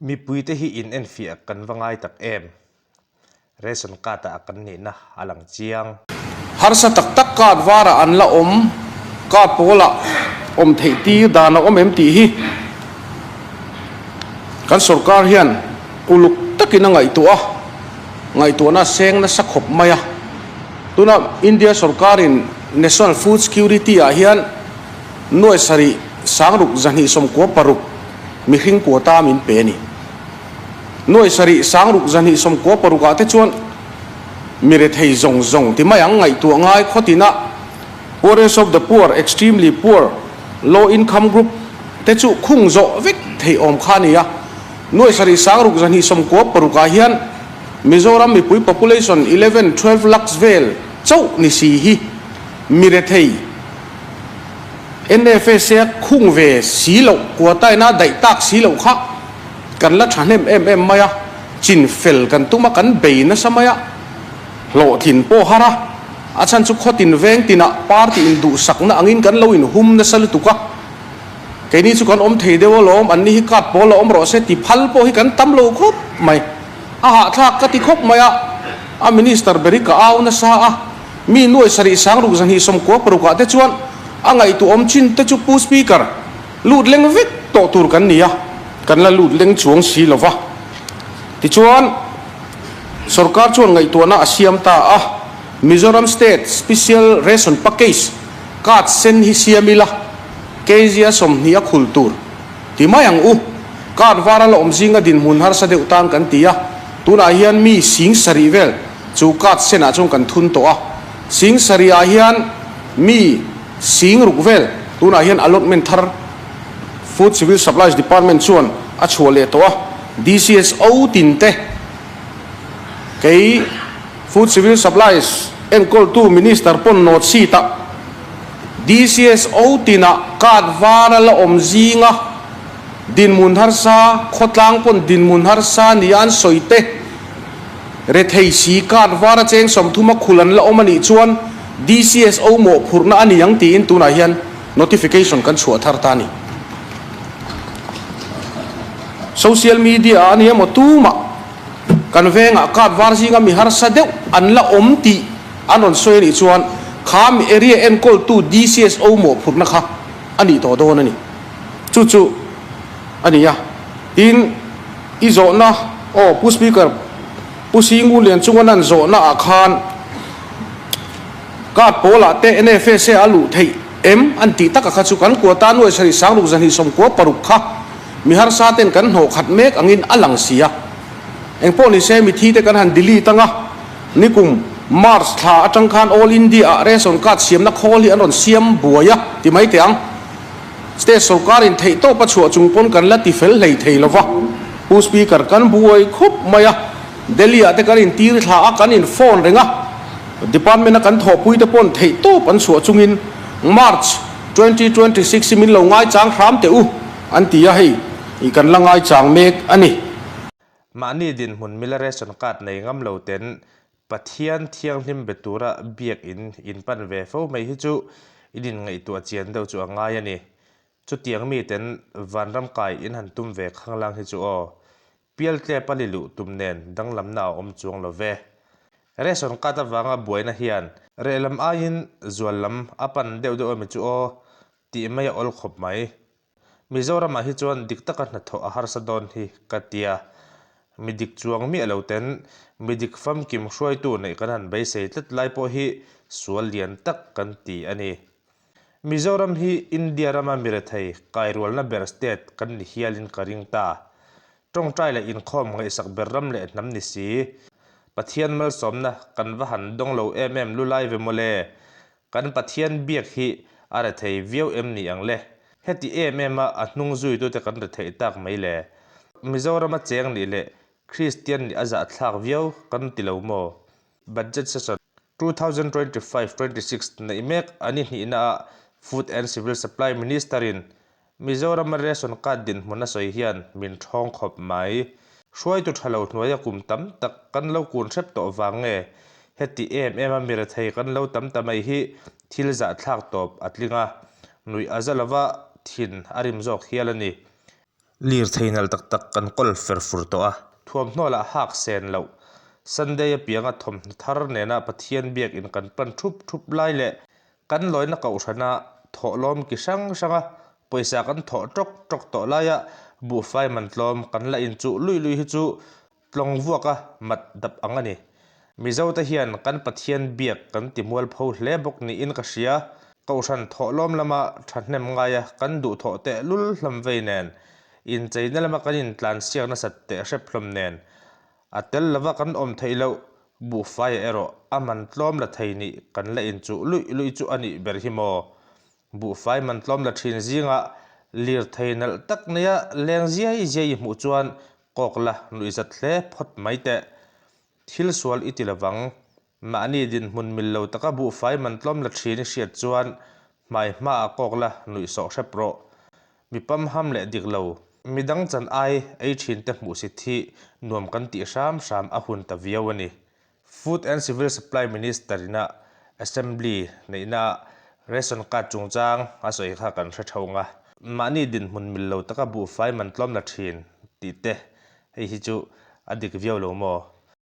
Mipuite hi in enfiah kan va ngai tak em? Ration card ah kan nihna a lang chiang. Harsa tak tak card varah an la awm, card pawlah awm theih tir dan a awm em tih hi kan sorkar hian uluk takin a ngaihtuah a, ngaihtuahna a seng nasa khawp mai a. Tuna India sorkarin National Food Security ah hian nuai sarih sangruk zahnih 96 mihring quota min pe a ni. Nuai sarih sangruk zahnih 96 ah te chuan mi rethei zawng zawng ti mai ang ngaihtuah ngai khawtin a poorest of the poor, extremely poor, low income group te chu khung zawh vek theih awm kha a ni a. Nuai sarih sangruk zahnih 96 ah hian Mizoram mipui population 11, 12 lakhs vel chauh ni si hi mi rethei NFSA khung ve si loh quota ina daih tak si loh kha Kan la thahnem em em mai a, chin fel kan tum a, kan bei nasa mai a, hlawhtlin pawh har a, a chhan chu khawtin veng tinah party induhsakna angin kan lo inhum nasa lutuk a, keini chu kan awm thei deuh alawm, anni hi card pawl a awm rawh se ti phal pawh hi kan tam lo khawp mai, a hahthlak ka ti khawp mai a, a minister ber hi ka au nasa a, mi nuai sarih sangruk zahnih 96 ah te chuan a ngaihtuahawm chin te chu Pu Speaker. Lut leng vek tawh tur kan ni a, kan la lut leng chuang si lo va. Tichuan, sorkar chuan ngaihtuahna a siam ta a, Mizoram State Special Ration Package card sen hi siam ila, kg a 20 a khul tur ti mai ang u. Card var a la awm zinga dinhmun harsa deuh tan kan ti a, tunah hian mi 7000 vel chu card senah chuan kan thun tawh a, 7000 ah hian mi 6000 vel tunah hian allotment thar Food Civil Supplies Department chuan a chhuah leh tawh a, DCSO tin te kei Food Civil Supplies enkawltu Minister pawn note sheet ah DCSO tinah card var a la awm zinga dinhmun harsa khawtlang pawn dinhmun harsa nia an sawi te Rethei si card var a cheng 30 a khul an la awm a nih chuan DCSO mawhphurhna a ni ang tiin tunah hian notification kan chhuah thar ta a ni. Social media ah a ni emaw tumah kan vengah card var zinga mi harsa deuh an la awm tih an rawn sawi a nih chuan kha mi area enkawltu DCSO mawhphurhna kha a nih tawh dawn a ni. Chu chu a ni a. Tin, i zawhna, aw Pu Speaker, Pu Singu Lian chunga nan zawhna ah khan card pawl ah te NFSA a luh theih em an tih taka kha chu kan quota nuai sarih sangruk zahnih 96 kha mi harsa ten kan hnawh khat mek angin a lang si a. Engpawh ni se mithi te kan han delete anga nikum March thla atang khan All India ah ration card siamna khawl hi an rawn siam buai a ti mai teh ang. State sorkarin theihtawp a chhuah chung pawn kan la ti fel hlei thei lo va, Pu Speaker kan buai khup mai a, Delhi ah te kan intir thla a, kan in phone reng a, Department a kan thawhpui te pawn theihtawp an chhuah chungin March 2026 hi min lo ngaichang hram teh u an ti a, hei i kan la ngaichang mek a ni. Mahni dinhmun mila ration card nei ngam lo ten Pathian thianghlim be tura biak in in pan ve fo mai hi chu in inngaihtuah chian deuh chu a ngai a ni. Chutiang miten vanram kai in han tum ve khanglang hi chu aw. Pialtlep a liluh tum nen danglamna a awm chuang lo ve. Ration card avanga buaina hian rehlam aiin zual lam a pan deuh deuh ami chu aw tih mai a awl khawp mai. Mizoramah hi chuan dik taka hnathawh a harsa dawn hi ka tia. Mi dik chuang miah lo ten mi dik famkim hruaitu neih kan han beisei tlat lai pawh hi sual lian tak kan ti a ni. Mizoram hi India rama mi rethei kairualna ber state kan ni hialin ka ring ta. Tawngtai leh inkhawm ngaihsak ber ram leh hnam ni si. Pathian malsawmna kan va han dawng lo em em lulai ve mawle. Kan Pathian biak hi a rethei viau em ni ang le? Heti em em a a hnung zuitute kan retheih tak mai le? Mizorama cheng nih leh Kristian nih a zahthlak viau kan ti lo maw? Budget Session 2025 26 neih mek a ni hnihna ah Food and Civil Supply Minister in Mizorama ration card dinhmun a sawi hian min ṭhawng khawp mai. Hruaitu ṭha lo hnuaia kum tam tak kan lo kun hrep tawh vang nge? Heti em em a mi rethei kan lo tam ta mai hi Thil zahthlak tawp a tling a, nuih a za lova thin a rim zawk hial a ni. Lirthei nalh tak tak kan kawl fer fur tawh a. Thuamhnaw lah hak sen loh. Sunday apianga thawmhnaw thar nena Pathian biakin kan pan thup thup lai leh kan lawina kohhrana thawhlawm ki hrang hranga pawisa kan thawh tawk tawk tawh laia buhfai man tlawm kan la inchuh luih luih hi chu Tlawng vuaka mat dap ang a ni. Mizote hian kan Pathian biak kan ti mualpho hle bawk niin ka hria. Kohhran thawhlawm lama thahnem ngaia kan duhthawh teh lul hlawm vei nen, incheina lama kan intlansiak nasat teh hrep hlawm nen, a tel lova kan awm theih loh buhfaiah erawh a man tlawm la thei nih kan la inchuh luih luih chu a nih ber hi maw? Buhfai man tlawm la thin zingah lirthei nalh tak neia leng ziai ziai i hmuh chuan kawk la nuihzat hle phawt mai teh. Thil sual i ti lovang. Mahni dinhmun mil lo taka buhfai man tlawm la thin i hriat chuan hmai hmaah kawk la nuihsawh hrep rawh. Mi pamham leh dik lo, midang chan ai ei thin te hmuhsit hi nuam kan tih hram hram a hun ta viau a ni. Food and Civil Supply Minister ina Assembly neihna Ration Card chungchang a sawi kha kan hre thong a. Mahni dinhmun mil lo taka buhfai man tlawm la thin tih te hei hi chu a dik viau lo maw?